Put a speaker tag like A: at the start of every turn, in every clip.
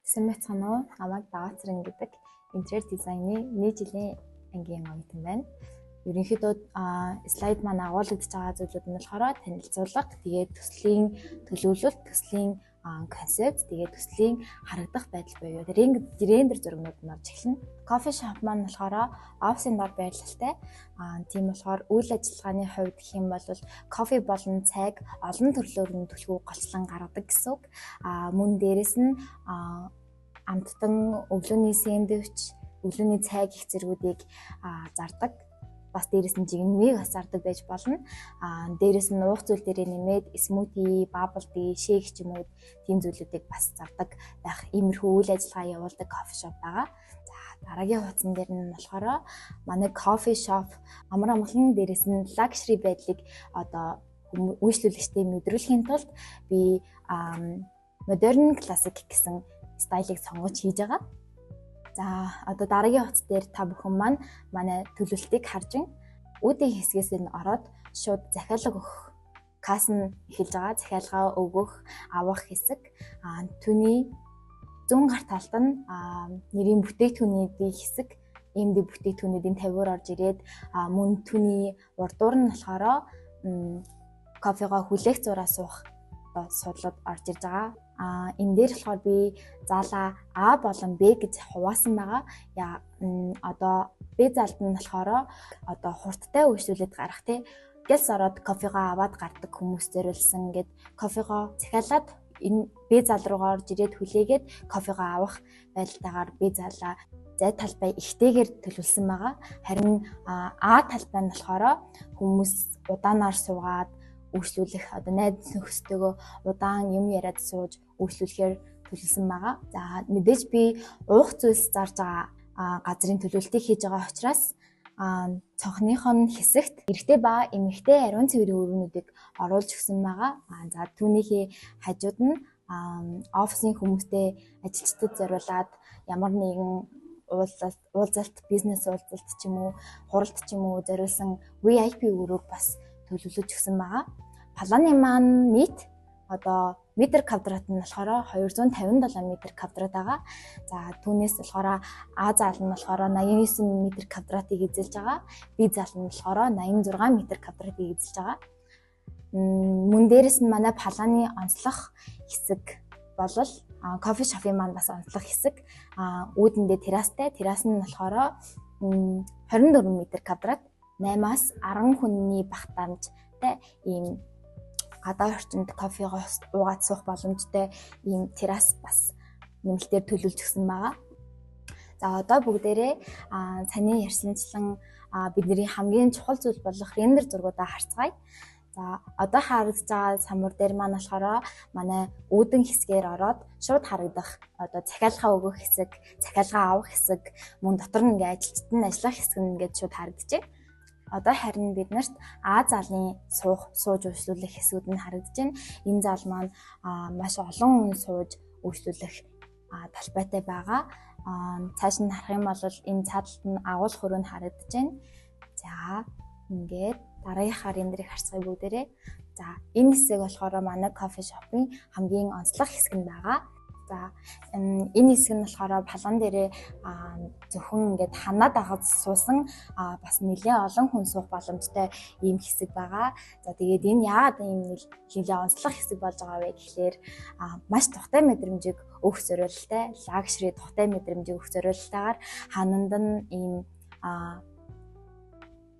A: Сайн байцгаана уу? Намайг Даваацран гэдэг интерьер дизайны 1 жилийн ангийн оюутан байна. Ерөнхийдөө слайд маань агуулгадж байгаа зүйлүүд нь болохоор танилцуулга, тэгээд төслийн төлөвлөлт, төслийн концепт, тэгээд төслийн харагдах байдал буюу рендер зургнууд нь орж эхэлнэ. Coffee shop маань болохоор офисын дор байрлалтай. Тийм болохоор үйл ажиллагааны хувьд гэх юм бол кофе болон цайг олон төрлөөр нь түлхүү голчлон гаргадаг гэсэн үг. Мөн дээрэс нь амттан өглөөний сэндвич, өглөөний цай гэх зэргүүдийг зардаг. Бас дээрэс нь жигнэмийг бас зардаг байж болно. Дээрэс нь уух зүйл дээрээ нэмээд smoothie, bubble tea, shake ч юм уу тийм зүйлүүдийг бас зардаг байх иймэрхүү үйл ажиллагаа явуулдаг coffee shop байгаа. За, дараагийн хуудсан дээр нь болохоор манай coffee shop амар амгалан, дээрэс нь luxury байдлыг одоо үйлчлүүлэгчтэй мэдрүүлэхийн тулд би modern classic гэсэн style ыг сонгож хийж байгаа. За, одоо дараагийн хуудас дээр та бүхэн маань манай төлөвлөлтийг харж байна. Үүдийн хэсгээс нь ороод шууд захиалга өгөх касс нь эхэлж байгаа. Захиалгаа өгөх, авах хэсэг. Түүний зүүн гар талд нь нэрийн бүтээгдэхүүнүүдийн хэсэг, MD бүтээгдэхүүнүүдийн тавиур орж ирээд, мөн түүний урдуур нь болохоор кофегоо хүлээх зураа суух суудлууд орж ирж байгаа. Энэ дээр болохоор би заалаа А болон Б гэж хуваасан байгаа. Яа, одоо Б заалд нь болохоор одоо хурдтай үйлчлүүлээд гарах, те, гэлс ороод кофегоо аваад гардаг хүмүүс зориулсан ингээд кофегоо захиалаад энэ Б зал руугаа орж ирээд хүлээгээд кофегоо авах байдалтайгаар Б залаа зай талбай ихтэйгээр төлөвлөсөн байгаа. Харин А талбай нь болохоор хүмүүс удаанаар суугаад үйлчлүүлэх, одоо найз нөхөдтэйгөө удаан юм яриад сууж үйлчлүүлэхээр төлөвлөсөн байгаа. За, мэдээж би уух зүйлс зарж байгаа газрын төлөвлөлтийг хийж байгаа учраас цонхных нь хэсэгт эрэгтэй ба эмэгтэй ариун цэврийн өрөөнүүдийг оруулж өгсөн байгаа. За, түүнийхээ хажууд нь офисын хүмүүстэй, ажилчдад зориулаад ямар нэгэн уулзалт, бизнес уулзалт ч юм уу, хуралд ч юм уу зориулсан VIP өрөөг бас төлөвлөж өгсөн байгаа. Планы маань нийт одоо метр квадрат нь болохоор 257 метр квадрат байгаа. За, түүнээс болохоор А заал нь болохоор 89 метр квадратыг эзэлж байгаа. Б заал нь болохоор 86 метр квадратыг эзэлж байгаа. Мөн дээрэс нь манай планы онцлох хэсэг болол coffee shop ын маань бас онцлох хэсэг үүдэндээ террастай. Террас нь болохоор 24 метр квадрат, 8-аас 10 хүний багтаамжтай ийм гадаа орчинд кофегоо уугаад суух боломжтой ийм террас бас нэмэлтээр төлөвлөж өгсөн байгаа. За, одоо бүгдээрээ саяны ярьсанчлан бидний хамгийн чухал зүйл болох рендер зургуудаа харцгаая. За, одоо харагдаж байгаа самбар дээр маань болохоор манай үүдэн хэсгээр ороод шууд харагдах одоо захиалгаа өгөх хэсэг, захиалгаа авах хэсэг, мөн дотор нь ингээ ажилчид нь ажиллах хэсэг нь ингээд шууд харагдаж байна. Одоо харин бид нарт А залын суух, сууж үйлчлүүлэх хэсгүүд нь харагдаж байна. Энэ зал маань маш олон хүн сууж үйлчлүүлэх талбайтай байгаа. Цааш нь харах юм бол энэ цаадалт нь агуулах өрөө нь харагдаж байна. За, ингээд дараагийнхаа рендерийг харцгаая бүгдээрээ. За, энэ хэсэг болохоор манай coffee shop ын хамгийн онцлог хэсэг нь байгаа. За, энэ хэсэг нь болохоор план дээрээ зөвхөн ингээд ханаа дагаж суусан бас нэлээд олон хүн суух боломжтой ийм хэсэг байгаа. За, тэгээд энэ яагаад ийм нэлээд онцлог хэсэг болж байгаа вэ гэхлээр маш тухтай мэдрэмжийг өгөх зориулттай, luxury тухтай мэдрэмжийг өгөх зориултайгаар хананд нь ийм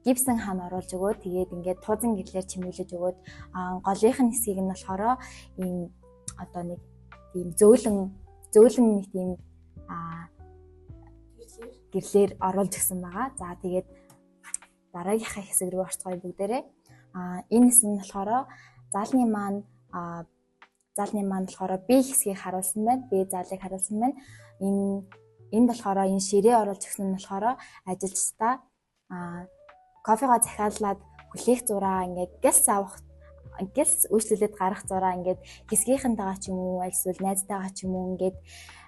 A: гипсэн хан оруулж өгөөд, тэгээд ингээд туузан гэрлээр чимэглэж өгөөд, голынх нь хэсгийг нь болохоор ийм одоо нэг тийм зөөлөн зөөлөн нэг тийм гэрлээр оруулж өгсөн байгаа. За, тэгээд дараагийнхаа хэсэг рүү орцгоё бүгдээрээ. Энэ хэсэг нь болохоор заалны маань болохоор B хэсгийг харуулсан байна. B заалыг харуулсан байна. Энэ энд болохоор энэ ширээ оруулж өгсөн нь болохоор ажилчдаа кофегоо захиалаад хүлээх зураа, ингээд гэлс авах, гэлс үйлчлүүлээд гарах зураа, ингээд хэсгийнхэнтэйгээ ч юм уу, альсвал найзтайгаа ч юм уу ингээд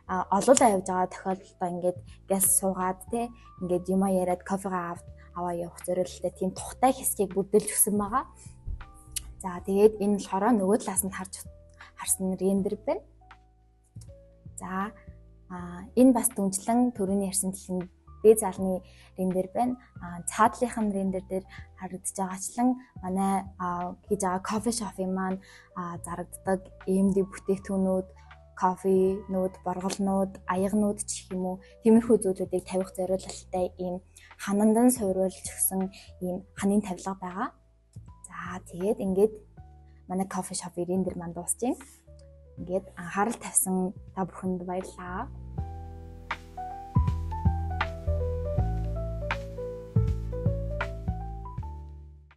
A: олуулаа явж байгаа тохиолдолд ингээд гэлс суугаад, те, ингээд юмаа яриад кофегоо аваа явах зориулттай тийм тухтай хэсгийг бүрдүүлж өгсөн байгаа. За, тэгээд энэ болохоор нөгөө талаас нь харж харсан рендер байна. За. Энэ бас дүнчлэн төрөний ярьсанчлан Б заалны рендер байна. Цаадлынхан рендер дээр харагдаж байгаачлан манай хийж байгаа coffee shop-ын маань зарагддаг EMD бүтээгдэхүүнүүд, кофенүүд, борголнууд, аягнууд ч юм уу, тиймэрхүү зүйлүүдийг тавих зориулалттай ийм ханандан суйруулж өгсөн ийм ханын тавилга байгаа. За, тэгээд ингээд манай coffee shop рендер маань дуусч байна. Ингээд анхаарал тавьсан та бүхэнд баярлалаа.